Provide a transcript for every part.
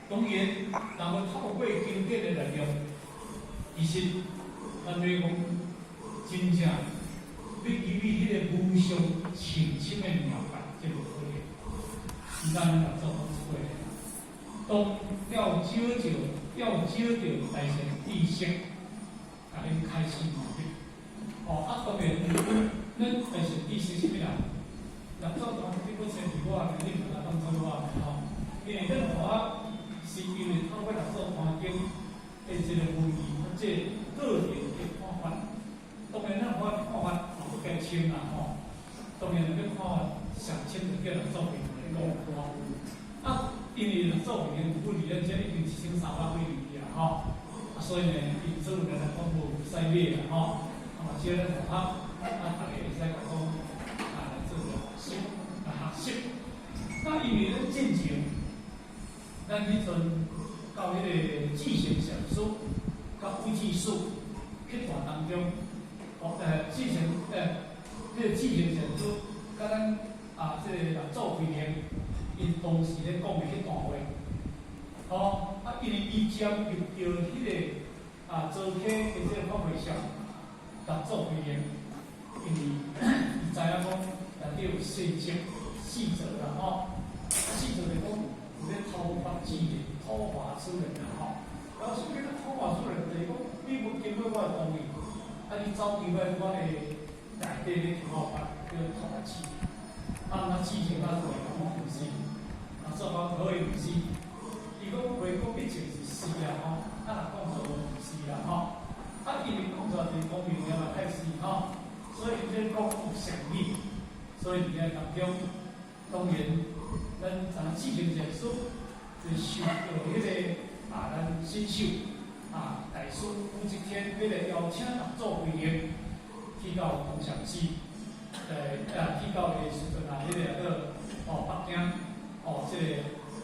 當然，若要透過經典的力量，其實咱咧講真正欲入去彼個無上甚深的妙法，這無可能。是咱六祖講過的，當要少著，要少著大乘知識，共恁開示嘛。哦，啊，當然，咱大乘知識啥物人？六祖當你閣先佇我，你毋通當做我吼。因為咱我是因為透過六祖壇經的這個文字，這個個人的看法。當然，咱我看法嘛不該深啦吼。當然，咱看法上深就叫六祖慧能來講。啊，因為六祖慧能距離咱這已經1300幾年啊吼。啊，所以呢，伊做來來講無使買啦吼。啊，嘛少咱同學，啊，逐家會使共講啊來做個學習來學習。那因為咱進前，咱彼陣到彼個智成禪師、佮慧濟師彼段當中，哦，智成彼個智成禪師佮咱啊，這個六祖慧能，𪜶當時咧講的彼段話，吼，啊，因為伊針入著彼個啊，曹溪的這個法會上，六祖慧能，因為伊知影講內底有四則、四則啦吼，啊，四則就講有咧討伐之人、討伐之人啦吼。然後啥物叫做討伐之人？就是講你無經過我的同意，啊，你走入來我的內底咧聽我法，叫做討伐之。啊，那智成啊，做來講毋是，啊，做講可以毋是。伊講話講一切是是啊吼，啊，若講錯毋是啦吼。啊，因為講出來就是講明了嘛，太是吼，所以這講有善意，所以佇遐當中，當然咱知影智成禪師就受到彼個啊，咱新手啊大師武則天彼個邀請六祖慧能去到東禪寺，啊去到的時陣啊，彼個叫哦北京哦，這個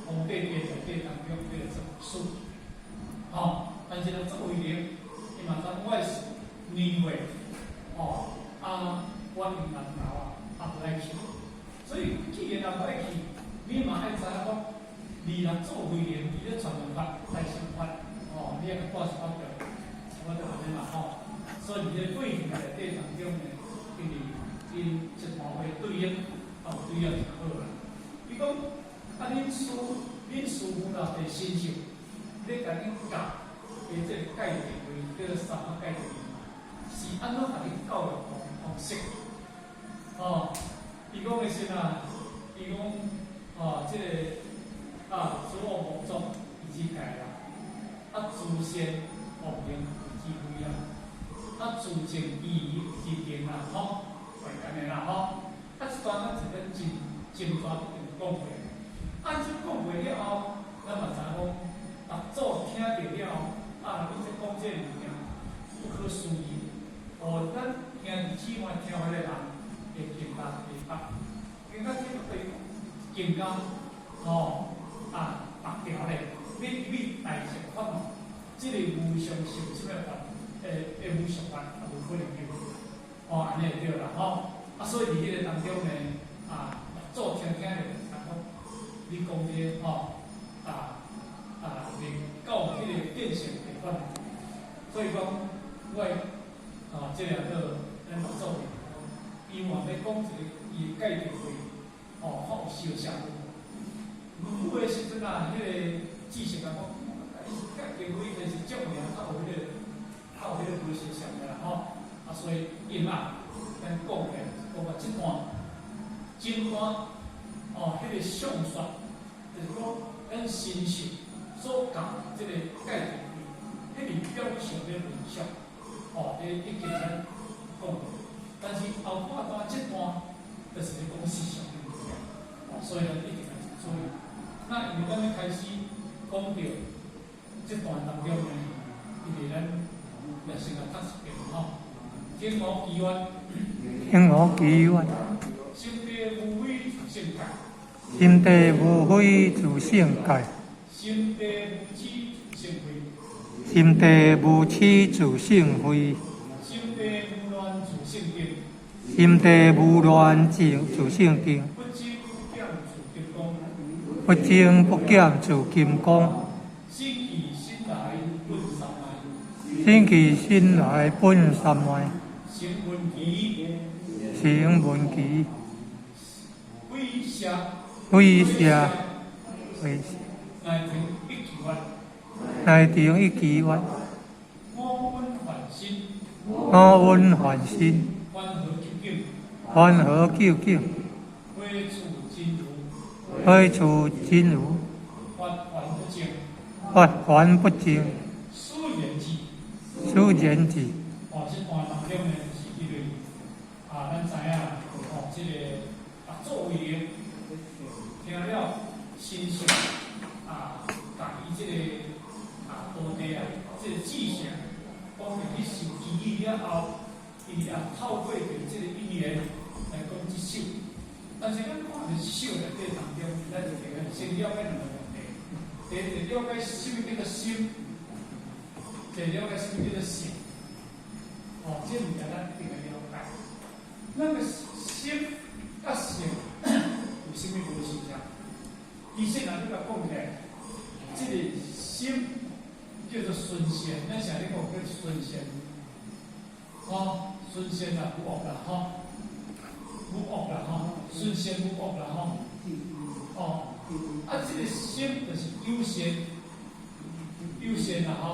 皇帝殿內底當中彼個做師，吼，但是六祖慧能伊嘛知我是年歲，哦，啊，我因難熬啊，啊無愛去，所以既然若無愛去，你嘛愛知影講，你六祖慧能伊咧傳承法、大乘法，哦，你愛共帶一寡條，差不多按呢嘛吼。所以佇咧過程內底當中呢，因為𪜶一段話對應，啊有對應真好啦。伊講啊，恁師父若佇神秀，咧共恁教的這個戒定慧，叫做三摩戒定慧，是按怎共恁教育方式？哦，伊講的是啊，伊講哦，這個啊，諸惡莫作，謂之戒啦；啊，諸善莫行，謂之慧啦；啊，自淨其意，謂之定啦，吼，會按呢啦，吼。啊，這段咱是咱真真大一定講過。啊，這講過了後，咱嘛知影講，六祖聽著了後，啊，你這講這個物件不可思議。哦，咱兄弟姊妹聽彼個人會更加明白，更加這個對更加吼啊白條咧，欲入大乘法哦，這個無上甚深的法，無上法也無可能有。哦，按呢就對啦，吼。啊，所以佇彼個當中呢，啊，六祖聽聽咧，就講你講這個吼，啊啊，會到彼個變成地方。所以講，我啊，這個叫咱六祖伊嘛欲講一個伊的戒定慧，哦，較有相像無。有的時陣啊，彼個知識人講，戒定慧就是證明較有彼個，較有彼個無相像的啦，吼。啊，所以因啊，咱講起來講到這段，這段哦，彼個相說，就是講咱神秀所講這個戒定慧，彼是表象的現象，哦，彼已經咱講過。但是後半段這段，就是咧講思想的物件，哦，所以咱一定要注意。那因為咱欲開始講到這段當中呢，因為咱也先來讀一遍吼。聽我祈願，聽我祈願，心地無非自性界，心地無非自性界，心地無痴自性慧，心地無痴自性慧，心地無亂自性定，心地無亂自性定，不增不減自金剛，不增不減自金剛。生去心來本三昧，聲聞記，聲聞記，鬼舍，鬼舍，鬼內庭一期願，內庭一期願，五蘊還身，五蘊還身，還荷究竟，還荷究竟，火處真如，火處真如，法還不淨，法還不淨，此緣智，此緣智。哦，這段當中呢，是因為啊，咱知影哦，這個啊，作為的聽了親像啊，共伊這個啊徒弟啊，這個智勝講入去受祈雨了後，伊也透過著這個語言來講這首。但是咱看著這首內底當中，咱就先了解兩個問題。第一，了解啥物叫做心；第二，了解啥物叫做性。哦，這物件咱一定愛了解。咱的心佮性有啥物無相像？其實若你共講起來，這個心叫做純善，咱成日講叫純善。吼，純善啦，無惡啦，吼，無惡啦，吼，純善無惡啦，吼。哦，啊，這個心就是有善，有善啦，吼。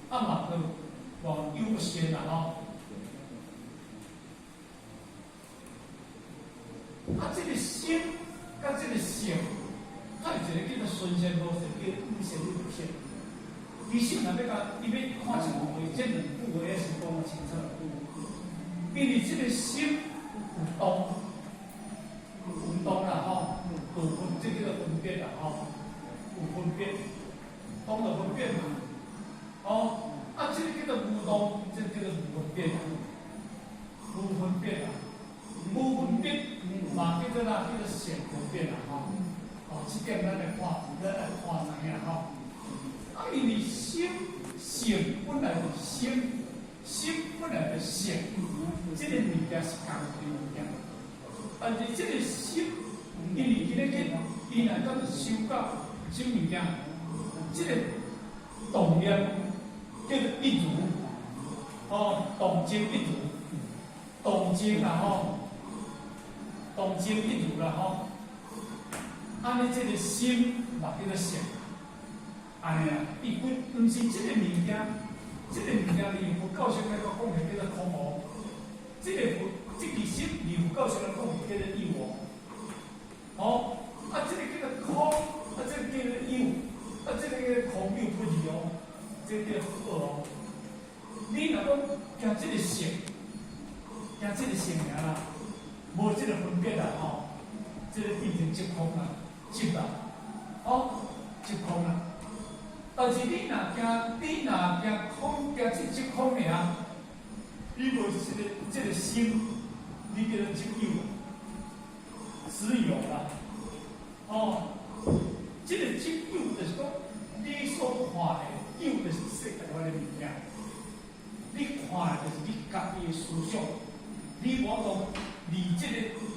啊嘛，閣往有善啦，吼。啊，這個心佮這個性，它有一個叫做純善無善，叫有善與無善。其實若欲共伊欲看清楚，這兩句話是講得清楚。因為這個心有動，有動啦吼，有分，這叫做分別啦吼，有分別，動就分別嘛。哦，啊，這個叫做無動，這個叫做無分別，無分別啦，無分別嘛叫做哪？叫做善分別啦吼。哦，這點咱來看，咱來看知影吼。啊，因為心性本來就是心，心本來就是性，這個物件是仝款物件。但是這個心，因為今日去，伊若當修到啥物件，這個動念叫做一如，哦，動靜一如，動靜啦吼，動靜一如啦吼，按呢這個心嘛叫做性。按呢啊，伊不毋是這個物件，這個物件離佛教上來講的叫做空無，這個佛這個心離佛教上來講叫做有無。哦，啊，這個叫做空，啊，這個叫做有，啊，這個叫做空有不二哦，這個叫好哦。你若講行這個性，行這個性爾啦，無這個分別啦吼，這個變成即空啦，即啦，哦，即空啦。但是你若行，你若行空，行這即空爾，你無這個心，你叫做即有，實有啦。哦，這個即有就是講，你所看的有就是世界的物件，你看的就是你家己的思想，你無法度離這個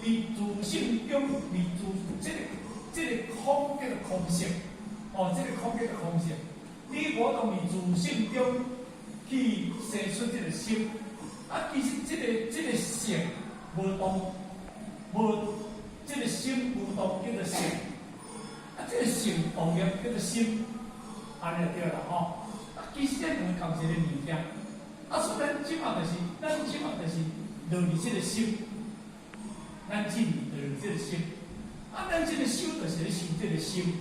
離自性中，離自這個空叫做空性。哦，這個空叫做空性，你無法度佇自性中去生出這個心，啊，其實這個性無動，無這個心無動叫做性，啊，這個性動念叫做心，按呢就對啦吼。啊，其實這兩個仝一個物件，啊，所以咱這馬就是，咱這馬就是落佇這個心，咱進入落佇這個心，啊，咱這個修就是咧修這個心。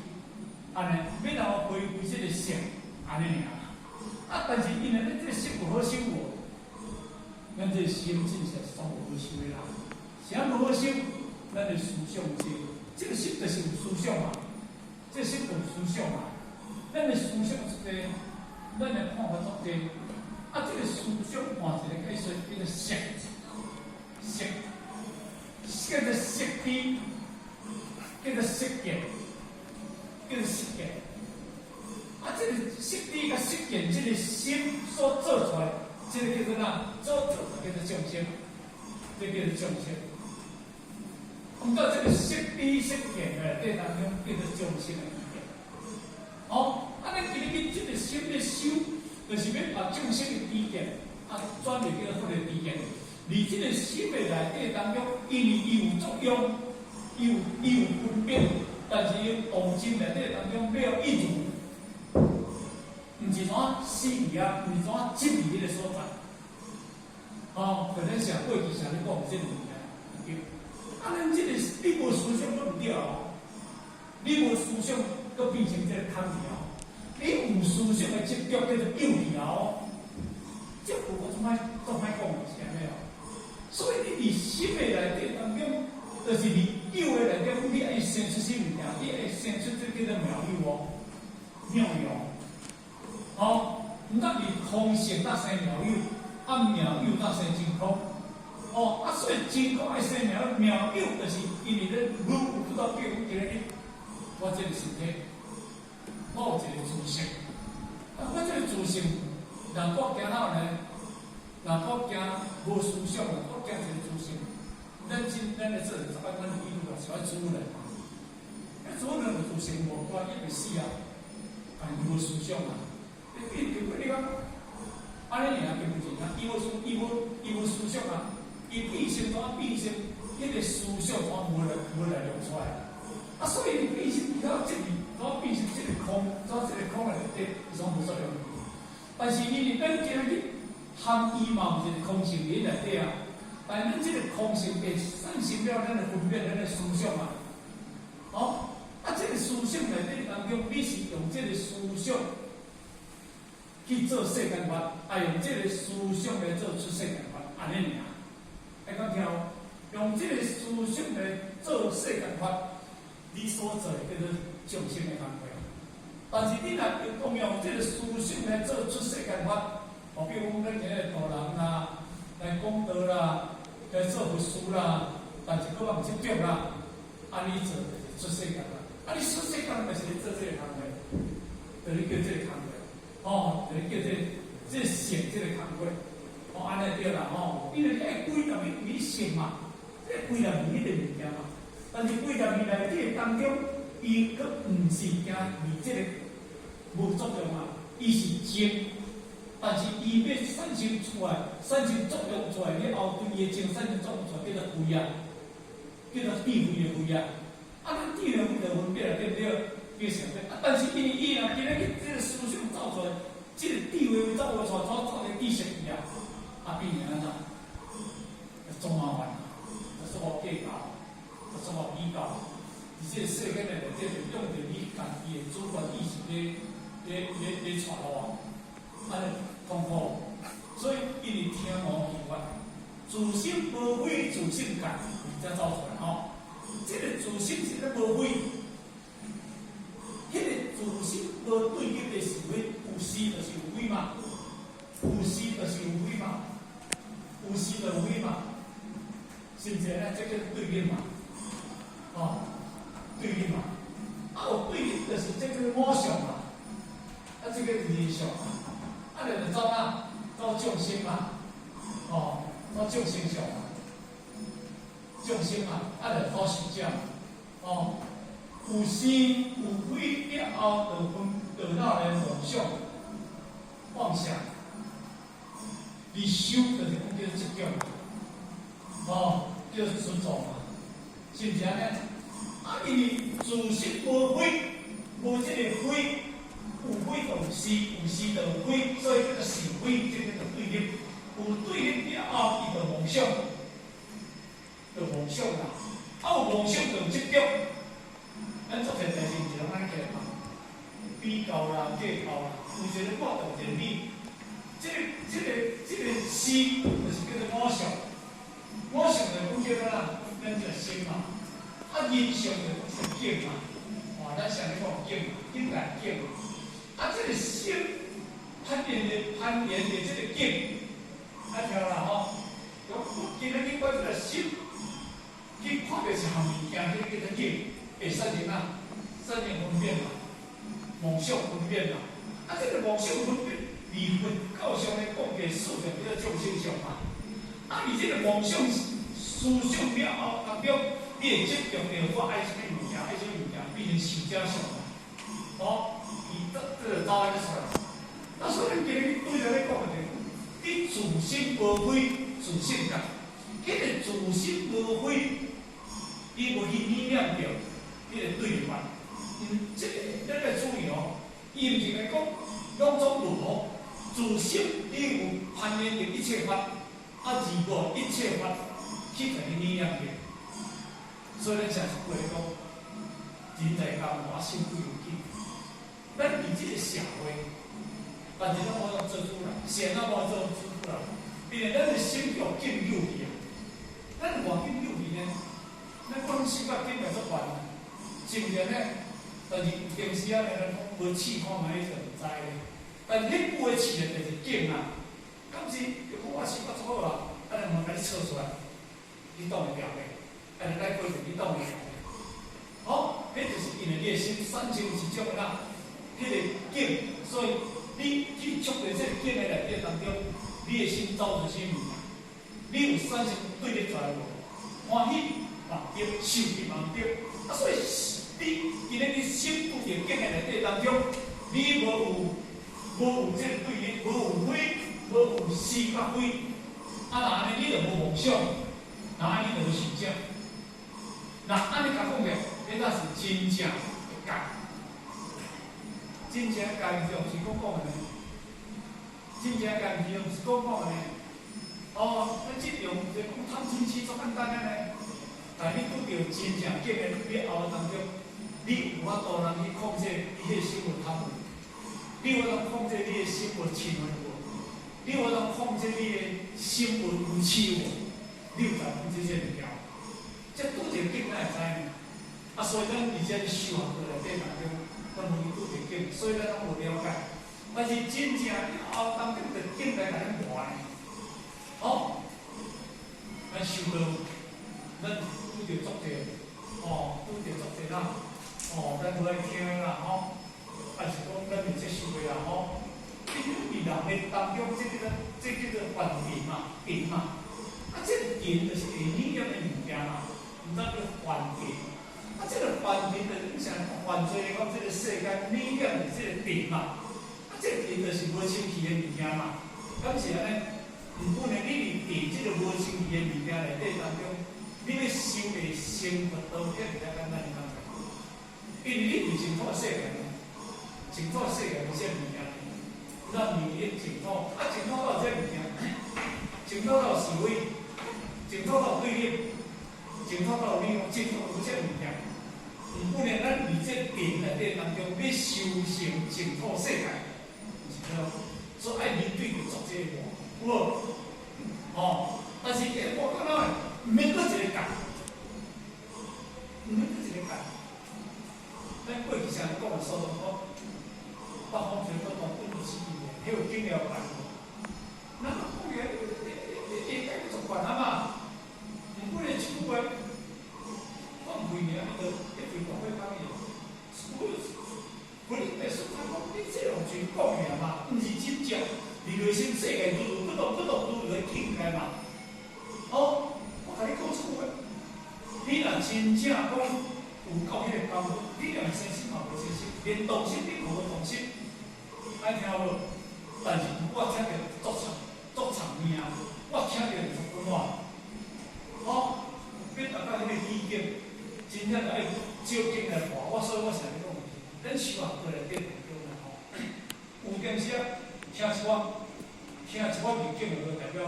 按呢，欲予回歸這個性，按呢爾。啊，但是因為咱這個心有好修無？咱這個心真正是煞無好修的啦。啥無好修？咱的思想濟，這個心就是有思想嘛，這個心就有思想嘛。咱的思想足濟，咱的看法足濟。啊，這個思想換一個解說，叫做色，色，叫做色知，叫做色見。叫做色見，啊，這個色知佮色見，這個心所做出來，這個叫做哪？所做叫做眾生，這個叫做眾生。毋過這個色知色見的內底當中叫做眾生的物件。哦，啊，咱今日去這個心咧修，就就是欲把眾生的知見啊轉入叫佛的知見。佇這個心的內底當中，因為伊有作用，伊有分別，但是伊當真內底當中沒有一如，毋是怎死去啊，毋是怎執佇彼個所在。哦，可能像過去像你講這個物件，對。啊，咱這個你無思想都毋對哦，你無思想，閣變成這個空去哦。你有思想的執著叫做有去哦。這個我總愛總愛講是按呢哦。所以你佇心的內底當中，就是佇有的內底，你愛生出啥物件？你愛生出這叫做妙有哦，妙有。哦，毋但佇空性才生妙有，啊妙有才生真空。哦，啊所以真空愛生妙有，妙有就是因為咧無有拄到變，今日我這個身體，我有一個自性，啊我這個自性，若我驚哪呢？若我驚無思想，我驚一個自性，咱真咱咧做十擺，咱有意思是愛主人嘛？啊主人有自性無關，伊袂死啊，但伊無思想啊。你你你講，按呢爾對毋對啊？伊無思想啊，伊變成怎變成？彼個思想怎無力量出來？啊，所以伊變成了這個，怎變成這個空？怎這個空內底，伊總無作用。但是因為咱今日含伊嘛有一個空性佇內底啊，但咱這個空性會產生了咱的分別，咱的思想啊。哦，啊，這個思想內底當中，你是用這個思想去做世間法，啊，用這個思想來做出世間法，按呢爾。愛講聽哦，用這個思想來做世間法，你所做的叫做眾生的工課。但是你若用用這個思想來做出世間法，哦，比如講咱今日度人啦，來講道啦，來做佛事啦，但是閣嘛毋執著啦，按呢做就是出世間法。啊，你出世間就是咧做這個工課，就是叫這個工課，哦，就是叫這個這個性這個工課，哦，按呢對啦吼，因為你愛歸納於性嘛，這歸納於彼個物件嘛，但是歸納於內底當中，伊閣毋是驚佇這個無作用啊，伊是靜，但是伊欲產生出來，產生作用出來了後，對伊的靜產生作用出來，叫做慧啊，叫做智慧的慧啊。啊，咱智慧慧就分別啊，對毋對？變成這啊，但是因為伊若今日去這個思想走出來，這個智慧走出來，走走個知識去啊，啊變成按怎？總麻煩，煞無計較，煞無比較，佇這個世間內底，就用著你家己的主觀意識咧咧咧咧帶路啊，按呢痛苦。所以因為聽無聞法，自性無非自性界，才走出來吼。這個自性是咧無非，彼個自性無對立的是非，有是就是有非嘛，有是就是有非嘛，有是就有非嘛，是毋是呢？這叫對立嘛，哦，對立嘛，啊有對立就是這個我相嘛，啊這個人相嘛，啊就走哪？走眾生嘛，哦，走眾生相嘛，眾生嘛，啊就走受者嘛，哦，有是有非了後，就分得到咧妄想、妄想，你修就是講叫執著，哦，叫執著嘛，是毋是按呢？啊，因為自性無非，無這個非，有非就有是，有是就有非，所以叫做是非，這個叫做對立。有對立了後，伊就妄想，就妄想啦。啊，有妄想就有執著。咱做濟代誌毋是攏按呢起來嘛？比較啦，計較啦，有一個我，就有一個你。這個、這個、這個是，就是叫做我相。我相就講叫做哪？咱就心嘛。啊，人相就講是境嘛。哇，咱上咧講境，境界境。啊，這個心攀緣的攀緣的這個境，啊聽啦吼。我今日去觀這個心，去看著一項物件，這個叫做境，會產生哪？產生分別嘛，妄想分別嘛。啊，這個妄想分別，佇佛教上咧講的思想叫做眾生相嘛。啊，伊這個妄想思想了後當中，你會執著著我愛啥物物件，愛啥物物件，變成受者相嘛。哦，伊這這個走按呢出來。啊，所以咱今日對著咧講的，你自心無非自性覺，彼個自心無非，伊無去念念著，彼個對立法。嗯，這個咱愛注意哦，伊毋是來講攏總無哦，自心你有攀緣著一切法，啊，而無一切法去共伊念念著。所以咱成日過來講，人在江湖，身不由己。咱佇這個社會，但是咱無法做主人，誰也無法做主人，因為咱的心叫禁有去啊。咱偌禁有去呢？咱講心較緊來足懸，是毋是按呢？但是有當時啊，咱講無試看覓，你就毋知咧。但是彼句話試的就是境啊，敢是？就講我心較足好啊，啊，人問共你測出來，你擋會牢袂？啊，你來過者你擋會牢袂？哦，彼就是因為你的心產生一種啦，彼個境，所以你去觸著這個境的內底當中，你的心走出啥物件？你有產生對立出來無？歡喜嘛對，受氣嘛對，啊，所以你今日你心拄著境的內底當中，你無有這個對立，無有非，無有是佮非，啊，若按呢你就無夢想，若按呢你就無受者。若按呢共講咧，彼才是真正的戒。真正的戒就毋是講講的呢，真正的戒毋是講講的呢。哦，咱這種就講貪嗔痴足簡單的呢，但你拄著真正境的了後當中，你有法度通去控制你的心無貪無，你有法度控制你的心無嗔恨無，你有法度控制你的心無愚痴無，你有在控制這物件。這拄著境咱會知呢？啊，所以咱佇遮咧修學過內底當中，咱無去拄著境，所以咱攏無了解。但是真正了後當中就境來共咱磨呢。哦，咱修道，咱拄著足濟，哦，拄著足濟啦，哦，咱無愛聽啦，吼，還是講咱會接受的啦，吼。你佇人的當中，這個這叫做凡塵嘛，塵嘛。啊，這個塵就是會染染的物件嘛，毋知叫凡塵。啊，這個凡塵就是你想犯罪來講，這個世間染染的這個塵嘛。啊，這個塵就是無清氣的物件嘛。敢是按呢？毋過呢，你佇這個無清氣的物件內底當中，你欲修會成佛道，遐爾簡單，你感覺？因為你佇淨土世界，淨土世界無這物件，咱佇咧淨土，啊，淨土哪有這物件？淨土哪有是非？淨土哪有對立？淨土哪有你我？淨土無這物件。毋過呢，咱佇這塵內底當中，欲修成淨土世界，是對。所以愛面對著足濟個有無？哦，但是我感覺毋免閣一個戒，毋免閣一個戒。咱過去常講的蘇東坡，北風吹到大滾就死去，彼有經了戒無？咱講起來，會解足懸啊嘛。毋過咧，一句話，講袂爾，伊就一直講過講伊。不，你袂說他講，你這種是講爾嘛，毋是真正。佇內心世界愈不動不動愈來境界嘛。哦，我共你講這句話，你若真正講有夠彼個功夫，你連生心嘛無生心，連動心你嘛無動心，愛聽無？但是我聽著足長足長命，我聽著就足溫暖。哦，變達到彼個意境，真正愛照鏡來看。我所以我成日講，咱修學過來底當中啦吼，有當時啊，聽一寡聽一寡意境，就代表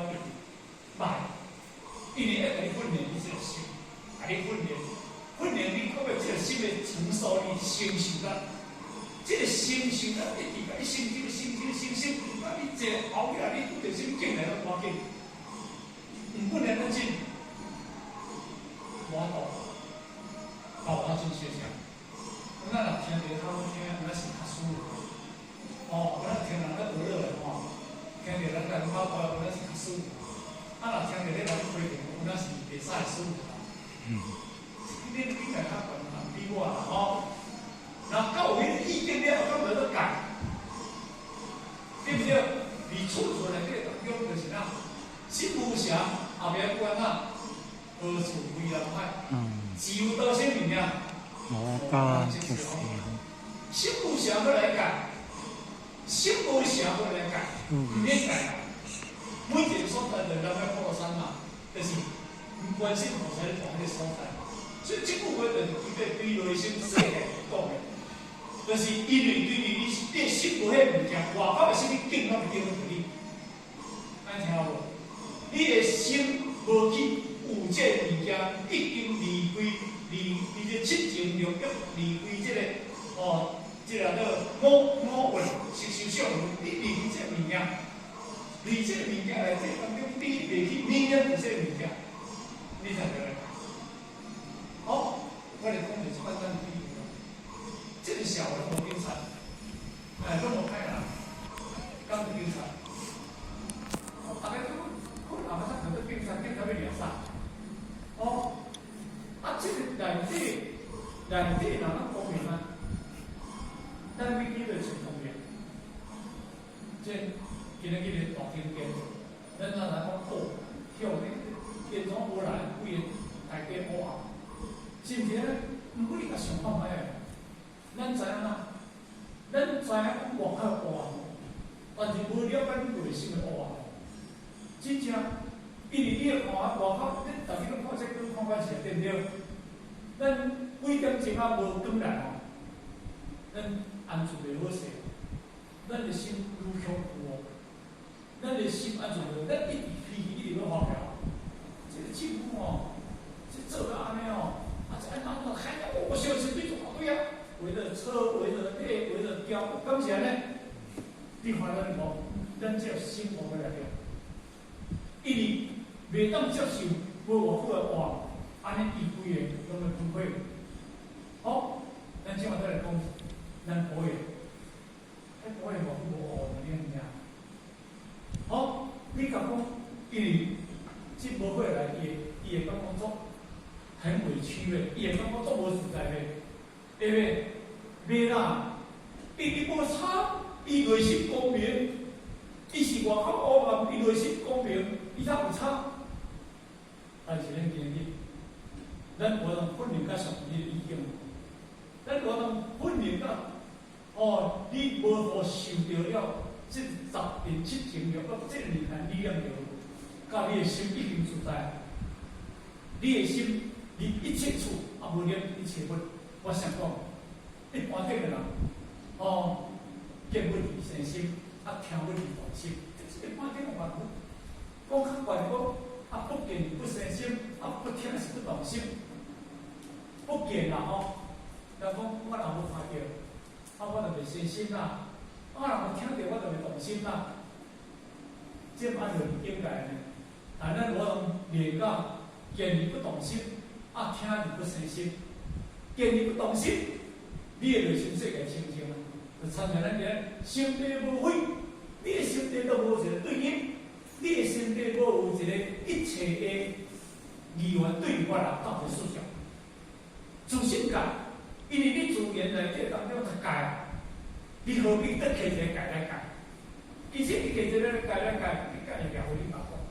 歹，因為愛共你訓練你這個心，共你訓練，訓練你講欲這個心的承受力、承受力，這個承受力一直共你升級、升級、升升，啊！你坐後壁，你拄著啥物境來攏趕緊，毋訓練咱真無法度，啊，我真小聲。咱若聽著較好聽，咱是較舒服。哦，咱聽人咧學落來吼，聽著人共講話，咱是較舒服。啊，若聽著咧人批評，有哪是袂使舒服啦。嗯。你你家較懸比我啦吼。若到有彼個意見了後，敢無得改？對毋對？佇處處內底當中就是哪，心無暇，後壁閣按怎？何處非藍海？自有多少物件？無加就是。心無暇閣來改，心心無城無來蓋，毋免蓋啦。每一個所在就南無普羅山嘛，就是觀世音菩薩咧住彼個所在。所以這句話就是對對內心世界講的，就是因為對你你的心無彼個物件，外口的啥物境攏會影響著你。按聽無？你的心無去有這個物件，已經離開離離這七情六欲，離開這個哦，這個叫五五蘊色受想，你離開這個物件，離這個物件內底當中，你袂去迷戀這個物件，你才會來。好，我來講一個簡單的比喻。這個社會攏無警察，哎，攏無歹人，敢有警察？哦，大家都可能阿媽看到警察，警察欲掠啥？哦，啊，這個內底內底人攏公平啊，咱欲去就穿公平。這今仔日個大停電，咱若來講哦，曉咧，電總無來，規个大家烏暗，是毋是呢？毋過你共想看覓啊？咱知影啊，咱知影講外口烏暗，但是無了解你內心的烏暗。真正，因為你會看外口，你逐日攏看這光看看是對毋對？咱幾點鐘啊無轉來吼，咱安住袂好勢，咱的心愈恐怖哦。咱的心安怎袂？咱一直脾氣一直欲發飆。這個政府吼，這做到按呢吼，啊，這按怎按怎，哎呀，我小心你做對啊，為了車，為了馬，為了雕，敢是按呢？你看咱無？咱這心無來了，因為袂當接受無偌久的話，按呢伊規个攏會崩潰。好，咱這馬再來講，咱保育，彼保育偌久無學呢？你聽。好，你共講，因為這無火來，伊會感覺足很委屈的，伊會感覺足無自在的，對袂？袂啦，伊無差，伊內心光明，伊是外口烏暗，伊內心光明，伊才有差。但是咱今日，咱無通訓練甲上帝的意境，咱無通訓練甲哦，你無予受著了，這十變七情六欲，這個厲害力量著，佮你的心已經自在，你的心離一切處也無染一切物。我想講，一般頂的人，哦，見不離生心，啊，聽不離動心，這是一般頂的凡夫。講較懸講，啊，不見不生心，啊，不聽是不動心，不見啦吼。人講我若無看著，啊，我就袂生心啦；我若無聽著，我就袂動心啦。這擺就境界呢。但咱無通練到見而不動心，啊，聽而不生心。見而不動心，你的內心世界清淨啊。就親像咱講，心地無非，你的心地都無一個對應，你的心地無有一個一切的二元對立法來鬥一個思想。自性界，因為你自然內底當中就界，你何必閣提一個界來界？其實你提一個界來界，你界會掠予你麻煩。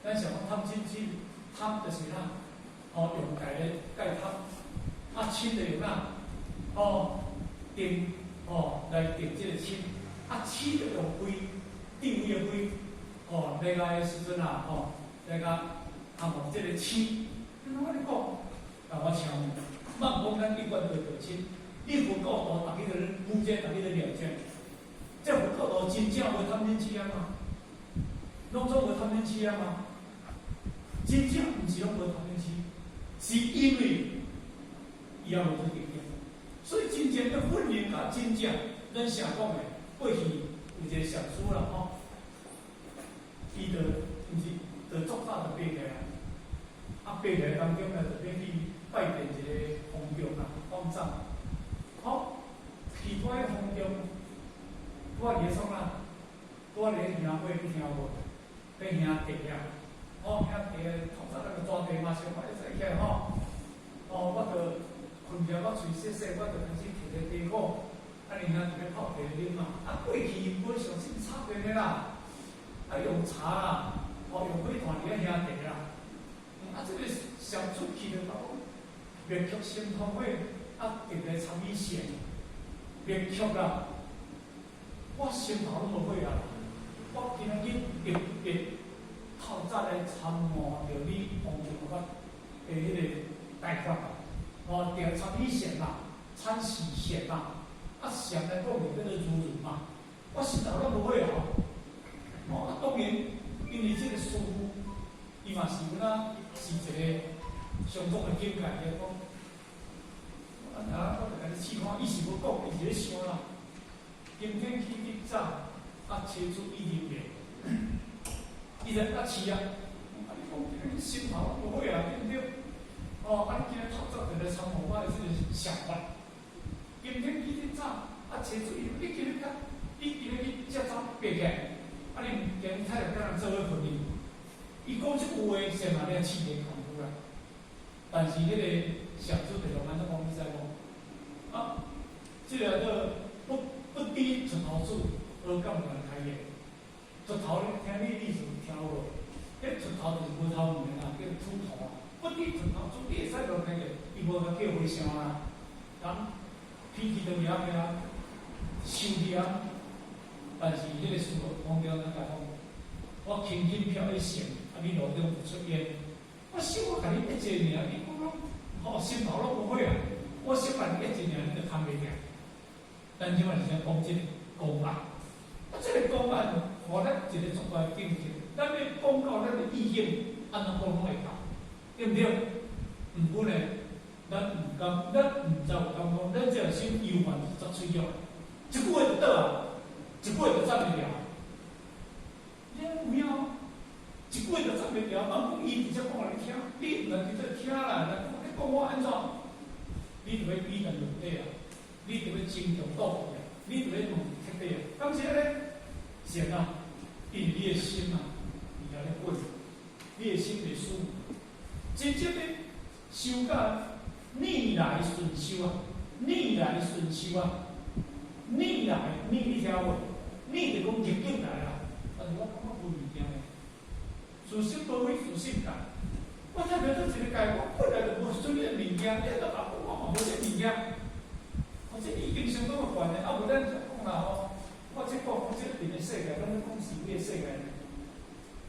咱想講貪嗔痴，貪就是啥？哦，用界來界貪，啊，嗔就用啥？哦，定哦來定這個嗔，啊，痴就用慧，智慧的慧，哦，來共彼時陣啊，吼，來共降服這個痴。我咧講，但我請問，莫講咱一般對對親，你佛教徒逐日咧講這，逐日咧念這，這佛教徒真正無貪嗔痴啊嗎？攏總無貪嗔痴啊嗎？真正毋是攏無貪嗔痴，是因為伊猶無去定點。所以真正欲訓練甲真正，咱成講的過去有一個禪師啦吼，伊就毋是就足早就爬起來，啊爬起來當中呢，就欲去拜見一個方丈啦，方丈。好，去到彼方丈，拄仔佇咧創啥？拄仔佇咧香火，你聽無？咧香茶啊，吼，香茶，透早咱個抓茶嘛，上擺早起來吼，哦，我就困起來，我喙洗洗，我就開始提個茶壺，啊，然後就欲泡茶啉嘛。啊，過去無像這插電的啦，啊用柴啦，哦用火炭佇遐香茶啦。啊，這個禪出去就講，滅卻心通火，啊，特別參與線，滅卻啦。我心頭攏無火啊！我今仔日特別透早來參悟著你王中法的彼個大法，哦，著參與禪啦，參視禪啦，啊禪來講就叫做如如嘛。我心頭攏無火啊！哦，啊當然，因為這個師父，伊嘛是有哪是一個相當的境界，伊講，啊，我就共你試看，伊是無講，伊是咧想啦。今天起得早，啊，車出一入面，伊就啊試啊，啊你講心頭無火啊，對毋對？哦，啊你今日透早就來參悟我的這個想法。今天起得早，啊車出一，你今日較，你今日去遮早爬起來，啊你今日太陽跟人做伙訓練。伊講這句話，先嘛咧試個功夫啦。但是彼個上主就按怎講，你知無？啊，這個叫不知鋤頭主，何敢亂開言？鋤頭，你聽你意思聽有無？彼鋤頭就是無頭毛啦，叫禿頭啊。不知鋤頭主，你會使亂開言？伊無共叫和尚啊，人脾氣都袂曉啊，生氣啊。但是彼個師父王中咱共講，我輕輕飄一線，啊，你路中就出現。我小可共你一個爾，你講攏吼心頭攏無火啊！我小共你一個爾，你就扛袂牢。咱這擺是想講這個公案，啊，這個公案，予咱一個足大的境界。咱欲講到咱的意境，按怎講攏會到，對毋對？毋過呢，咱毋敢，咱毋知有感覺，咱這個心憂煩是作脆弱，一句話就倒啊，一句話就斬袂牢。你有影？一句話就斬袂牢，啊，講伊直接講予你聽，你毋通直接聽啦，你講我按怎？你就欲比人論底啊，你就欲爭強鬥氣啊，你就欲問徹底啊。敢是按呢？是啊，因為你的心啊，佇遐咧滾，你的心袂舒服，真正欲修到逆來順受啊，逆來順受啊，逆來逆你聽無？逆就講逆境來啦，但是我感覺無物件呢。自性無非自性界，我特別做一個界，我本來就無啥物物件，你都甲我嘛無這物件，我這已經相當懸的，啊無咱就講啦吼，我這講講這邊的世界，攏咧講是非的世界呢。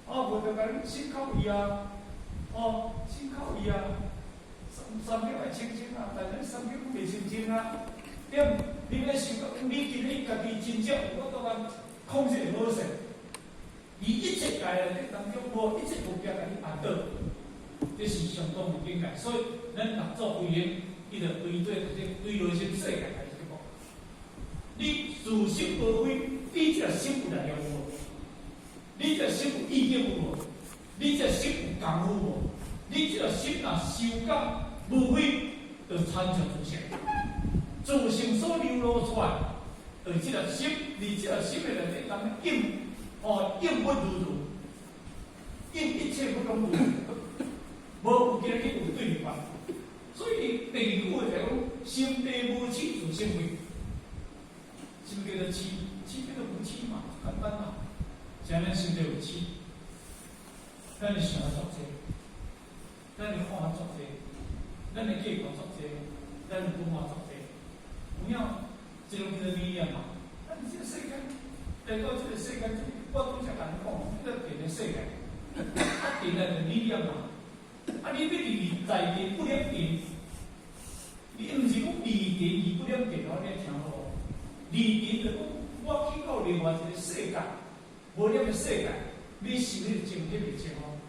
啊，無就共你信口伊啊，哦，信口伊啊，三三秒愛清淨啊，但是三秒閣袂清淨啊，對，你欲想講，你今日家己真正有法度通控制會好勢。伊一切界內底當中，無一切物件共你壓倒，這是相當的境界。所以咱六祖慧能，伊就對對這對內心世界開始講：你自性無非，你這個心有力量無？你這個心有意境無？你這個心有功夫無？你這個心若修到無非，就親像自性，自性所流露出來，就這個心，佇這個心的內底，當應。哦，應物如如，應一切不攏如如，無有今日去有對立法。所以第二句話就講：心地無痴，自性非。什麼叫做痴？痴叫做無痴嘛，簡單嘛。像咱心地有痴，咱會想得足濟，咱會看得足濟，咱會計較足濟，咱會不滿足濟。有影，這攏叫做理念嘛。咱這個世間，來到這個世間，我拄才共你講，這個電的世界，啊電來就理念嘛。啊，你欲離在電不染塵，你毋是講離塵而不染電，我你聽好無？離塵就講我去到另外一個世界，無染的世界，你受彼個情，彼個情哦。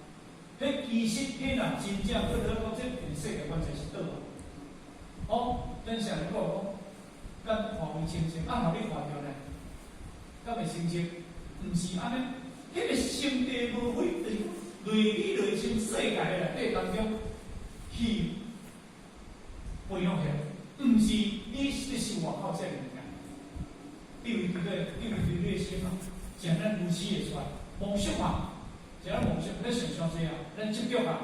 彼其實彼若真正閣好講，這電世界完全是倒啊。哦，咱常常講講，咱看為清淨，啊，予你看著呢，敢會清淨？毋是按呢，彼個心地無非，就是講內理內心世界的內底當中去培養起來，毋是你咧受外口這個物件。你為這個，你為這個心啊，像咱如此會出來，夢想啊，像咱夢想，咱想傷濟啊，咱執著啊。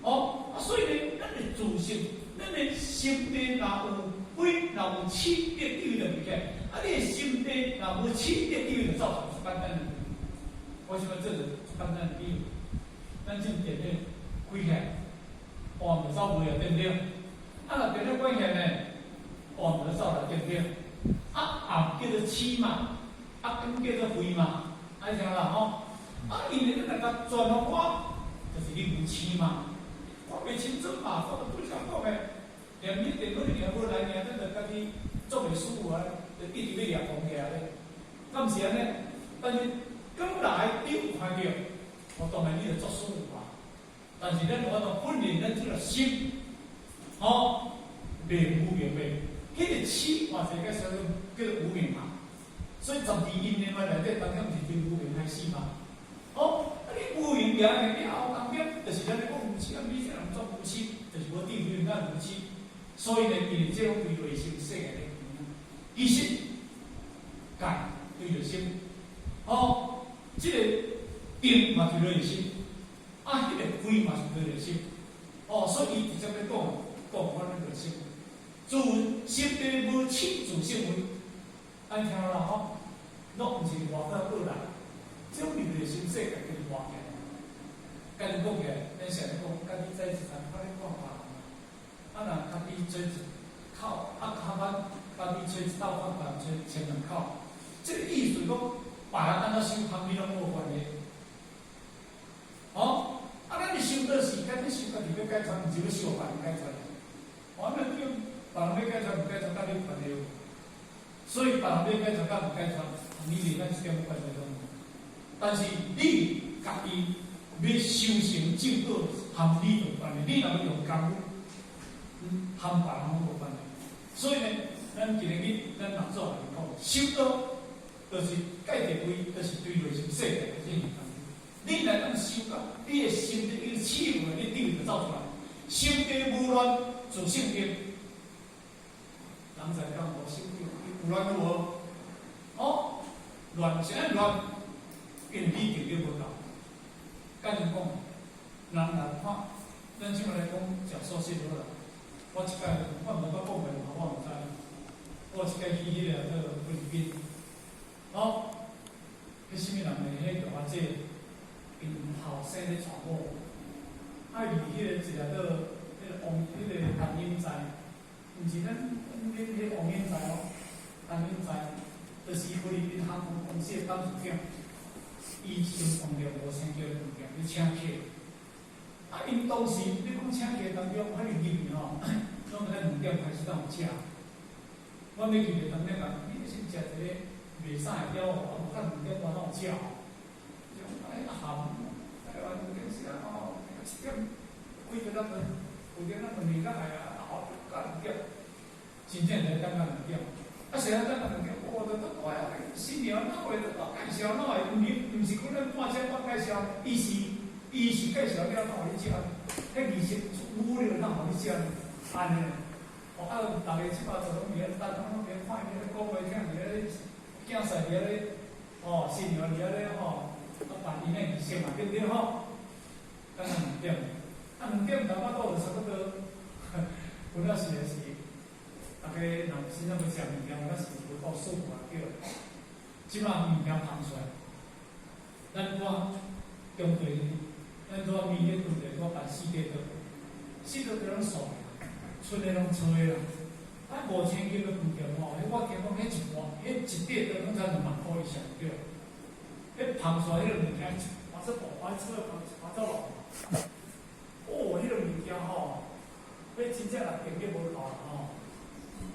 哦，啊，所以呢，咱的自性，咱的心地若有非，若有痴，你對就袂起來。啊，你的心地若無痴，你對就走出簡單的。我想欲做個簡單的比喻，咱這電咧關起來，暗就走袂啊，對毋對？啊，若電咧關起來呢，暗就走來，對毋對？啊，暗叫做痴嘛，啊，咁叫做慧嘛，按呢聽啦吼。啊，因為你來共轉予我，就是你有痴嘛，看袂清楚嘛，我就不想講的。連你電腦爾無來爾，咱就家己做袂舒服啊，就一直欲掠狂起來咧。敢毋是按呢？但是剛來你有看著，我當然你就作舒服啊。但是咱有法度訓練咱這個心，吼，袂無明袂，彼個痴嘛是個叫做叫做無明嘛。所以十二因緣嘛內底當中毋是對無明開始嘛。哦，啊你無明行去了後當中，就是咱咧講無痴，啊你這人做無痴，就是無智慧，咱無痴。所以呢，因為這種對內心世界咧，其實戒對著心，哦，這個定嘛對內心，啊，彼個慧嘛是對著心，哦，所以伊直接咧講講阮咱內心，自心地無痴自性慧，按呢聽啦吼，攏毋是外口過來，這種入內心世界叫做外來。甲你講起來，咱成日講，家己在一層，我咧看別人，啊若家己做一口，啊較慢，家己揣一斗，看別人揣千兩口，這個意思講，別人按怎想，和你攏無關係。哦，啊，咱咧修道是，家己修家己欲解脫，毋是欲修別人解脫。哦，那叫別人欲解脫毋解脫，佮你有關係無？所以別人欲解脫佮毋解脫，你離咱一點關係攏無。但是你家己欲修成正果，和你有關係。你若欲用功夫，和別人攏無關係。所以呢，咱今日咱媽祖來講，修道就是戒定慧，就是對內心世界的這樣。你若當修到，你的心地一個痴無，你智慧就走出來。心地無亂，自性定。人在講無心地有亂有無？哦，亂是按亂，因為你定力無夠。甲你講，人來看，咱這擺來講食素食好啦。我這擺我毋知我講袂無，我毋知。我這擺去彼個做菲律賓，哦，彼啥物人呢？彼個阿姐，𪜶後生咧娶某，啊伊彼個一個做彼個王，彼個陳英在，毋是咱恁彼個王英在哦，陳英在，就是菲律賓航空公司的董事長，伊一間飯店五星級的飯店咧請客，啊，𪜶當時你講請客當中，彼入去吼，攏在2點開始當有食。我欲去就當咧講，你先食一個袂使會了，啊無較2點半哪有食？哎鹹，台灣有陣時啊吼，7點幾個咱就，有點咱就麵較來啊，熬到兩點，真正來等到兩點。啊，誰啊等到兩點？哦，就足大啊！新娘哪會介紹哪會？毋是毋是講咱半車半介紹，伊是介紹了，哪予你食？彼儀式舞了哪予你食？按呢？哦，啊，逐家這擺就攏佇遐等，攏佇遐看伊咧講話，聽佇遐咧囝婿佇遐咧，哦，新娘佇遐咧吼，啊辦𪜶的儀式嘛，對毋對吼？等到兩點，啊兩點差不多就差不多，有那時是，逐家若有真正欲食物件，有那是無夠舒服啊對。這擺物件芳出來，咱住中地，咱住麵咧中地住辦四塊桌，四塊桌攏素的，賰的攏粗的啦。啊，五星級的飯店吼，彼我聽講彼一碗，彼一塊桌攏才2萬箍以上對。彼芳出來彼個物件，一盤這大盤出來芳一盤走落。哦，彼個物件吼，彼真正若定力無夠啦吼，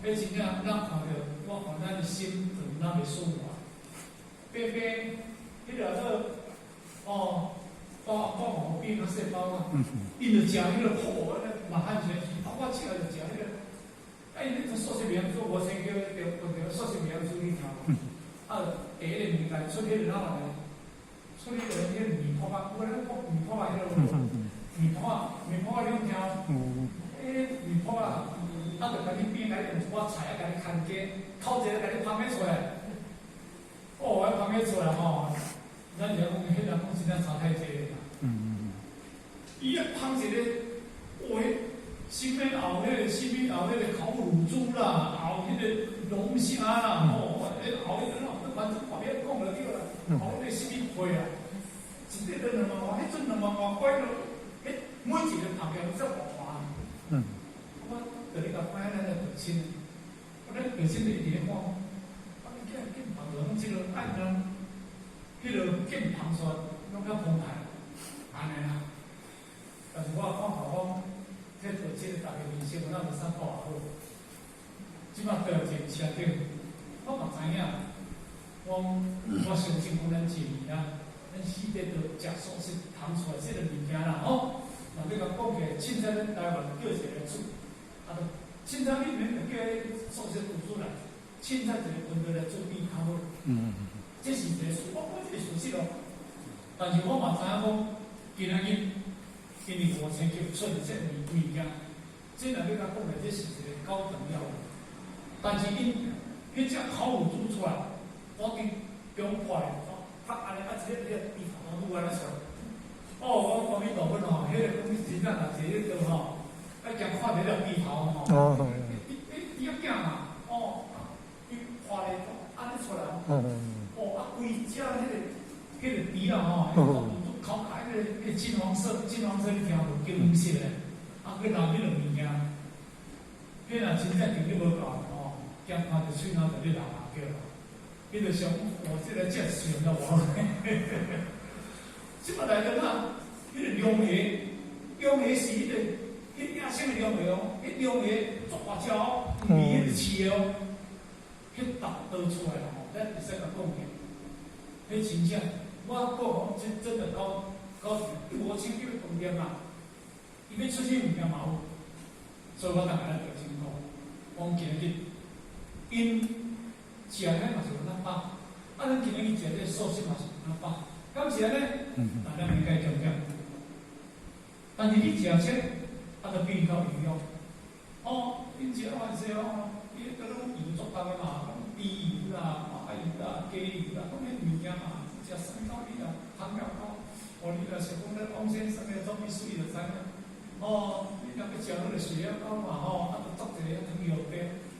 彼真正咱看著，我看咱的心就咱袂舒服啊。變變，彼個做哦，包包黃比較細包啊，𪜶就食彼個苦，嘛漢全啊，我食就食彼個，啊，𪜶咧做素食袂曉做，五星級的對對，素食袂曉煮，你聽無？啊，第一個物件出彼個哪來？出彼個麵鋪仔，有咧講麵鋪仔彼個麵鋪仔，麵鋪仔你攏聽？彼麵鋪仔，啊，就共你變來用一寡菜啊，共你牽雞，頭一個共你芳起出來。哦，彼芳起出來吼，咱就講，彼人講真正差太濟啦。伊一芳一個，哦，彼啥物後彼個啥物後彼個烤乳豬啦，後彼個龍蝦啦，吼，彼後彼個反正旁邊講就對啦，後彼個啥物皮啊，一塊都兩萬外，彼陣2萬外塊咯，彼每一個芳起來這大盤。我就你共看咱的父親，我咱父親就一直咧看，我你囝囝愛人彼落劍旁出來，攏較澎湃，按呢啦。但是我看看講，這做這個逐家面色，敢無啥顧好。這擺倒一個車頂，我嘛知影，我相信講咱一年啊，咱四塊都食素食通出來這个物件啦吼。若欲共講起來，凊彩咱台灣叫一个煮，啊，就凊彩你免叫彼素食廚師來，凊彩一个團隊來煮比較好。這是一个事，我講這個事實哦。但是我嘛知影講，今仔日因為五星級出的這物物件，這若欲共講來，這是一個高等料理。但是𪜶彼隻烤乳豬出來，我佇中破的，拍按呢啊，一个一個豬頭滷按呢出來。哦，我講伊大本吼，彼个講真正若坐咧桌吼，啊，驚看著了豬頭吼。伊伊伊仔囝嘛，哦，伊破咧按呢出來。哦，啊，規隻彼個彼個豬啊吼，彼個乳豬烤開彼個金黃色，金黃色你聽無？金黃色的，啊，閣淋彼个物件，彼若真正定力無夠吼，驚看著喙頭就咧流下叫。彼就想，我這個食全都無。這擺來講啊，彼個龍蝦，龍蝦是彼個，彼野生的龍蝦哦，彼龍蝦足大隻哦，毋是彼個飼的哦，彼逐刀出來吼，咱會使共講起，彼真正，我講講真真的高高五星級的飯店嘛，伊欲出去物件嘛有，所以我逐下來就清楚，講今日𪜶食的嘛是有那飽，啊，咱今日去食這個素食嘛是有那飽，敢是按呢？大家應該強調。但是你食這，啊，就變較營養。哦，恁食完說哦，伊個攏油足重的嘛，攏豬油啦、馬油啦、雞油啦，攏彼物件嘛，食三口米啦，湯了口。哦，你若是講咱王先生的總比水就知影。哦，你若欲食那個血壓高嘛吼，啊，就作一个糖尿病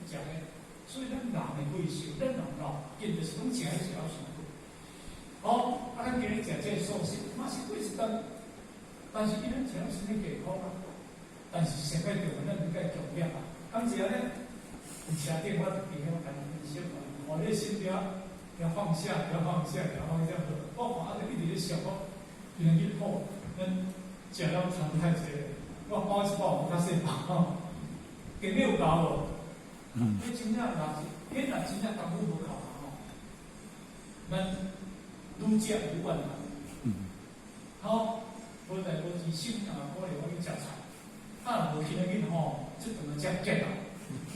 食的。所以咱人的貴性，咱人老，見就是攏食彼食了傷久。哦，啊，咱今日食這個素食，嘛是過一頓，但是伊咱食了身體健康啊。但是上蓋重要，咱應該強調啊。敢是按呢？佇車頂我就佇遐共伊分析嘛。哦，你心不要不要放下，不要放下，不要放下。我看啊，就一直咧想講，今日好，咱食了餐太濟，我包一包較細包，定力有夠無？彼真正若是，彼若真正功夫無夠吼，咱愈食愈怨嘛。好，無代無誌，心也可能我去食菜，啊，無今日吼，這頓就食結啊，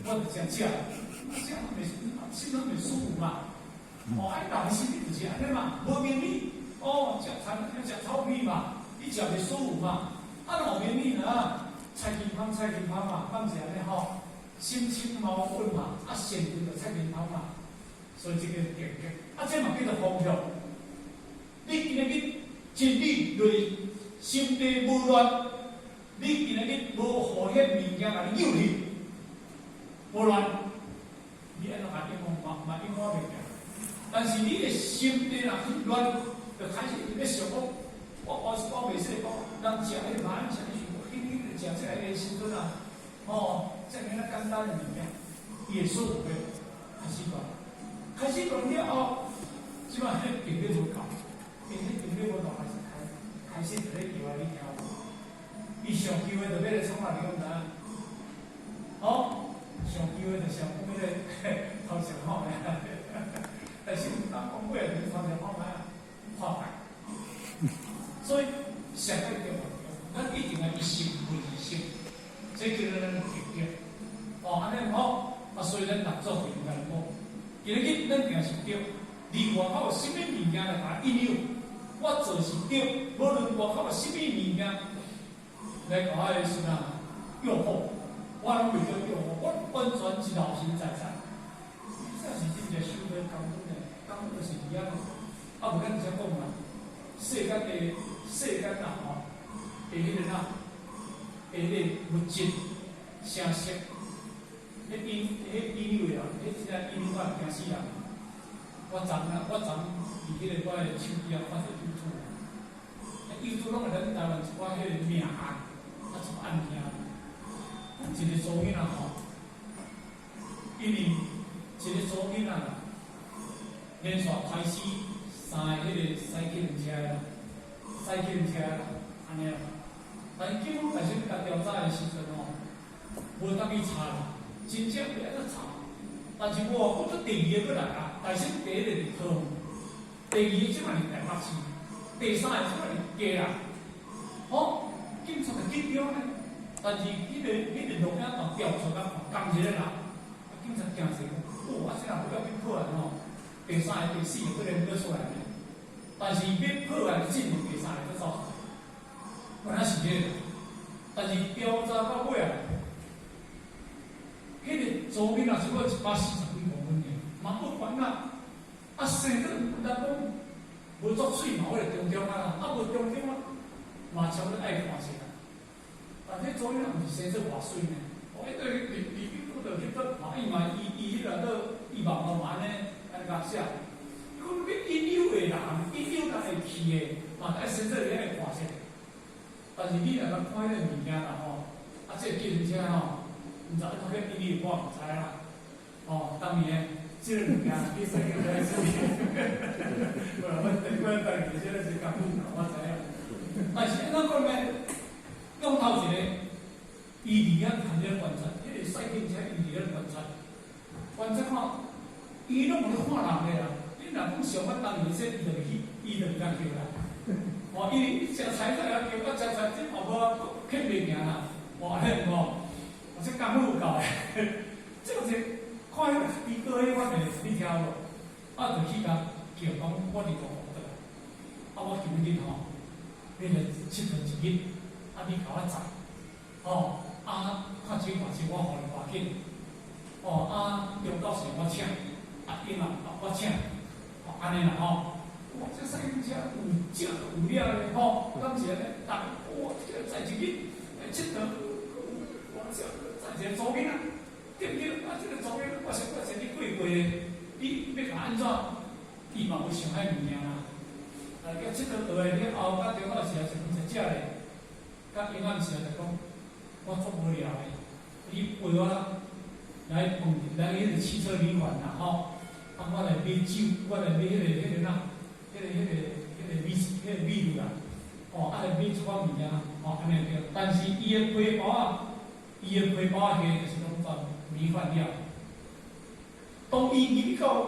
我就食食，食袂心攏袂舒服嘛。哦，啊，人心理就是按呢嘛，無明理，哦，食菜食草皮嘛，你食袂舒服嘛。啊，若有明理啊，菜根香菜根香嘛，敢是按呢吼？心清毛穩嘛，啊，善良就菜根香嘛，所以這個定格，啊，這嘛叫做方向。你今日真理落心地無亂，你今日無予彼物件共你誘去，無亂，你按怎嘛永遠嘛嘛永遠袂行。但是你的心地若去亂，就開始咧想講，我袂說講，人食彼嘛，食彼想，彼彼食這个時陣啊，哦，這爾仔簡單的物件，伊會舒服開始亂，開始亂了後，這擺彼定力無夠，因彼定力無夠，開始開開始就咧搖啊，你聽無？伊上機會就欲來創啊，你敢知影？哦，上機會就上講彼個頭前看覓啊，但是毋當講過就是頭前看覓啊，破敗。所以上蓋重要，咱一定愛一心為二心，這叫做咱定力。哦，按呢吼，啊，所以咱六祖就共咱講，今日咱定是對，離外口有啥物物件來共引誘，我做是對，無論外口有啥物物件來共我的什啊誘惑，我攏袂做誘惑，我完全是老神在在。這是真正修煉功夫呢，功夫就是佇遐。啊，無咱直接講嘛，世間的世間啊吼，的彼个哪，的彼個物質、聲色，彼引彼引誘的人，彼真正引誘我驚死人。我昨啊，我昨佇彼個我的手機啊，看著 YouTube，YouTube 攏會咱台灣一寡彼個命案，啊，一案件，一個查某囡仔吼，因為一個查某囡仔連續開始三个彼個駛計程車啦，駛計程車啦，按呢啦。但是警方開始共調查的時陣吼，無當去查啦，真正欲按怎查？但是無，閣第二个閣來啊，大聲第一個佇桃園，第二個這擺佇台北市，第三個這擺佇基隆，吼，警察就緊張呢。但是彼個錄影檔調出來，仝一個人，啊，警察驚死，哦，啊，這人要緊破案吼，第三個、第四個閣連閣出來呢。但是欲破案的進度，第三個閣走出來，原來是這個。但是調查到尾啊，彼個查某囡仔只過140幾公分爾，嘛不懸啊，啊生做毋知講無足媠嘛，彼個中中啊，啊無中中啊，嘛差不多愛看冊啊。但這查某囡仔毋是生做偌媠呢，哦，彼個佇佇佇倒去倒看，伊嘛伊伊彼個做伊網路嘛按呢按呢共寫，伊講欲引誘的人，引誘人會去的，嘛愛生做你愛看冊。但是你若通看彼個物件啦吼，啊，這個計程車吼，毋知按怎去引誘，我毋知啦。哦，當然，這個物件你使叫來處理。無啦，我頂擺家己這個是工具啦，我知影。但是按怎講呢？講頭一個，伊佇遐看咧觀察，彼個駛計程車伊佇咧觀察，觀察看，伊攏無咧看人的啦。你若講上我當年說，伊就去，伊就毋敢叫啦。哦，伊食菜菜啊叫，啊食菜這嘛無啊，去袂行啦。哇，彼無，我這功夫有夠的，這個是看彼個飛哥彼款的，你聽無？啊，就去共叫講，我佇中國轉來，啊，我今日吼，欲來𨑨迌一日，啊，你共我載，哦，啊，看錢偌濟，我予你偌緊，哦，啊，中晝時我請，啊，晏仔我請，哦，按呢啦吼。哇，這駛計程車有食有了的吼，敢是按呢？逐哇，這個載一日來𨑨迌，哇，這載一個查某囡仔，對毋對？啊，這個查某囡仔，我想我先去過過的，你欲共按怎？伊嘛無想彼物件啦。啊，叫𨑨迌倒來了後，甲中晝時啊，食飯食食咧，甲晏暗時啊就講，我足無聊的，你陪我來飯來彼個汽車旅館啦吼，啊，我來買酒，我來買彼個哪？彼個米露啦，哦，啊來買一寡物件，哦，按呢對。但是伊的皮包仔，伊的皮包仔下就是攏全迷幻藥。當伊入去到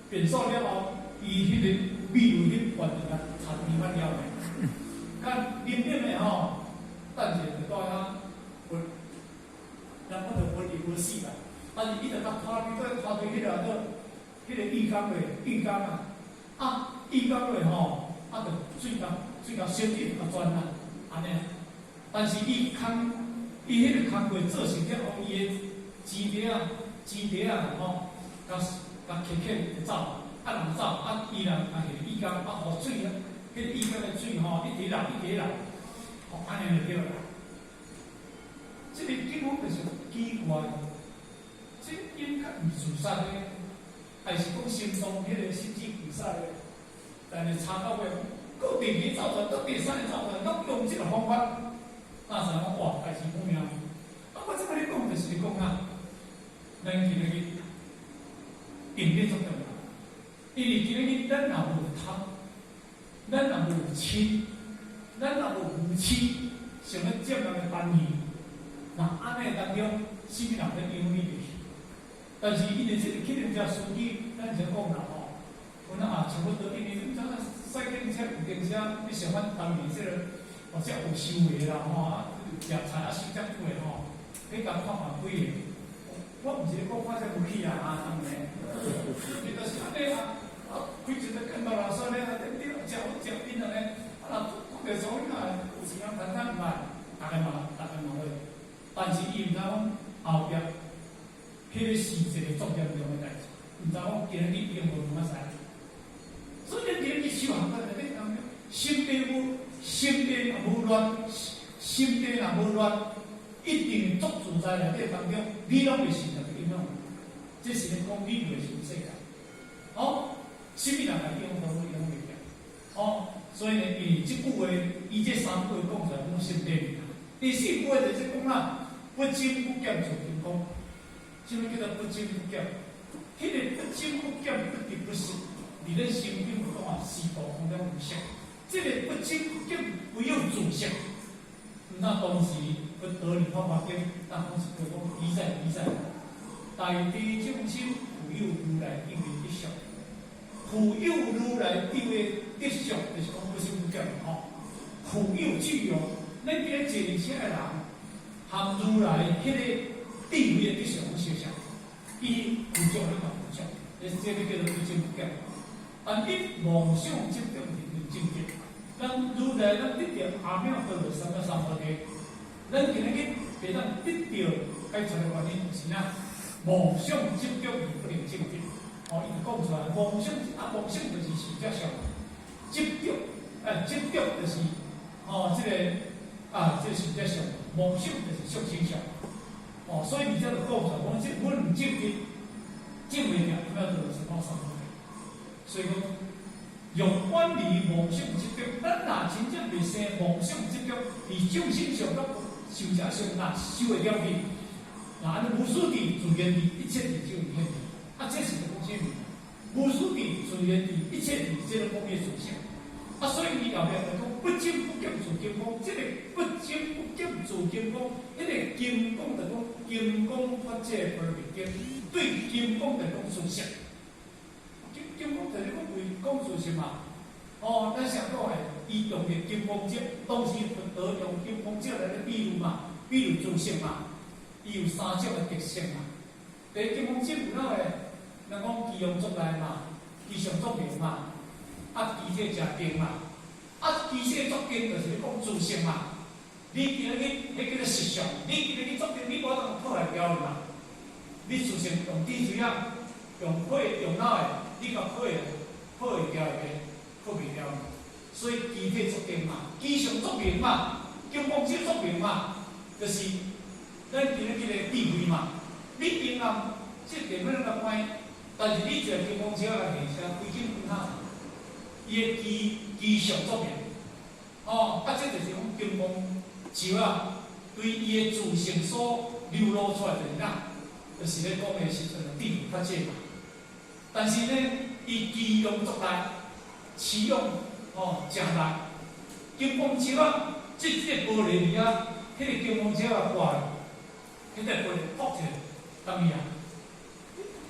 便所了後，伊彼個米露彼罐就共掺迷幻藥的，佮啉啉的吼，等者就到遐，昏，人講就昏迷昏死啦。但是伊就共拖去拖去彼個做彼個浴缸內，浴缸啊。啊，浴缸內吼，啊，就水共水共身體就共鑽啦，按呢。但是伊工，伊彼個工課做成了後，伊的錢袋仔、錢袋仔吼，共共摕起就走，啊人走，啊伊人啊下浴缸，啊予水啊，彼個浴缸的水吼，一直流，一直流，吼，按呢就對啦。這個警方就是奇怪，這應該毋是自殺的，還是講心臟彼個心肌梗塞的？但是查到尾，閣第二個走出來，閣第三個走出來，攏用這個方法，那知影哇，代誌不妙。啊，我這擺咧講就是講啊，咱今日定力足重要，因為今日咱若無貪，咱若無嗔，咱若無愚癡，想欲佔人的便宜，那按呢當中，啥物人欲引你入去？但是因為這個計程車司機，咱就講啦吼，阮啊差不多，因為你知影駛計程車、有電車，你想法當年這個或者有修為啦吼，啊食菜啊收遮久的吼，彼共看嘛幾个，我毋是咧講看遮無起啊，啊，當然，伊就是按呢啊，啊，開一個更大垃圾咧，啊，對對，食好食恁安呢，啊，若看著查某囡仔有錢人談談毋愛，逐个嘛，逐个嘛會，但是伊毋知講後壁，彼個是一個足嚴重的代誌，毋知講今日已經無通仔使。所以咱今日修行，咱就咧講，心地無，心地若無亂，心地若無亂，一定足自在內底當中，你攏會受到影響。這是咧講你袂受世界。哦，啥物人來影響都影響袂掉。哦，所以呢，因為這句話，伊這三句話講出來攏心地物。第四句話就是講啦，不增不減自性空。啥物叫做不增不減？彼個不增不減，不執不不是，佇咧心經有講啊，是道空了無色。這個不增不減，唯有自性。那當時佛陀佇法華經，當時就講記載記載，大地眾生具有如來定慧德相，具有如來定慧德相，就是講不增不減吼。具有具有，咱今日坐佇遮的人，含如來彼個智慧的德相攏相像，伊具足你嘛具足，這個叫做不增不減。但伊妄想執著是證得，咱如來咱得著阿耨多羅三藐三菩提，咱今日去袂當得著解脫的原因就是啥？妄想執著而不能證得。哦，伊就講出來，妄想啊，妄想就是壽者相，執著，執著就是哦，這個啊，這個壽者相，妄想就是畜生相。哦，所以你這個講出來，講這阮毋證得，證袂著，阿耨多羅三藐三菩提。所以講，用遠離妄想執著，咱若真正袂生妄想執著，佇眾生相佮壽者相，若修會了去，若按呢無始智自然智，一切智就會現去。啊，這是咧講啥物？無始智自然智，一切智，這個講伊自性。啊，所以伊後壁就講不增不減自金剛，這個不增不減自金剛，彼個金剛就講金剛法界般若經，對金剛就講事實。金金剛就是講為講事實嘛。哦，咱上講的，伊用的金剛石，當時佛陀用金剛石來咧比喻嘛，比喻自性嘛，伊有三種的特性嘛。第一，金剛石有哪個？人講其用足大嘛，其相足明嘛，啊，其體誠堅嘛，啊，其體足堅就是咧講自性嘛。你今日去，彼叫做實相，你今日去足堅，你無法度破來掉去嘛。你自性用智慧啊，用火用哪個？你共破破會掉袂？破袂掉嘛。所以其體足堅嘛，其相足明嘛，金剛石足明嘛，就是咱今日這個智慧嘛。你平常這電話攏共關，但是你一個金剛石來下車，規整分下，伊的其其相足明。哦，啊，這就是講金剛石啊，對伊的自性所流露出來就是啥？就是咧講的時陣，智慧法界嘛。但是呢，伊其用足大，其用哦誠大。金剛石啊，這個玻璃裡啊，彼個金剛石啊掛，彼個玻璃破起來，當伊啊。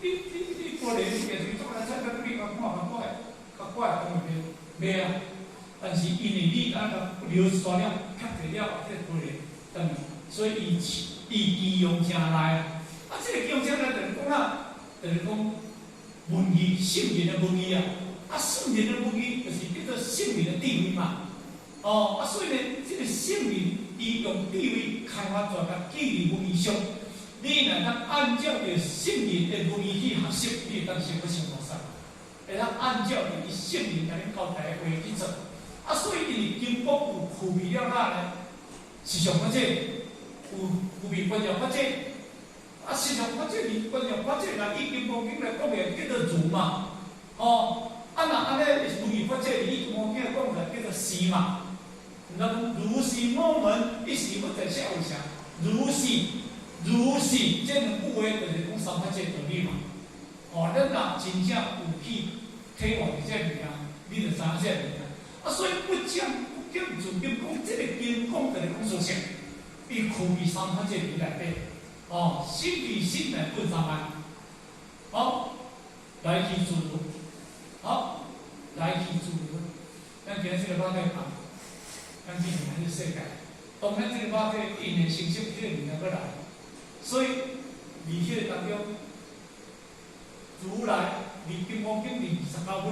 你玻璃你電視做來菜，你較看較怪，較怪講袂袂啊。但是因為你按呢流一大粒，吸起了，這個玻璃當伊，所以伊伊其用誠大啊。啊，這個其用誠大就是講啊，就是講文字聖人的文字啊。啊，聖人的文字就是叫做聖人的智慧嘛。哦，啊，所以呢，這個聖人伊用智慧開發出來，記佇文字上。你若當按照著聖人的文字去學習，你會當成佛成菩薩。會當按照著伊聖人共你交代的話去做。啊，所以因為金剛有具備了哪呢？實相法界，有具備觀相法界。啊，實相法界佇觀相法界，若以金剛經來講的，叫做如嘛。哦，啊若按呢如義法界，以金剛經來講來叫做是嘛。那如是我聞，一時不在下有啥？如是，如是，這兩句話就是講三法界道理嘛。哦，咱若真正有去體會這個物件，你就知影這個物件。啊，所以不增不減自金剛，這個金剛就是講事實，伊具備三法界佇內底。哦，心比心內本三昧。好，來去自如。好，來去自如。咱今日這個肉體啊，咱進行這個世界，當咱這個肉體因緣成熟，這個物件閣來。所以，佇彼個當中，如來佇金剛經第29分。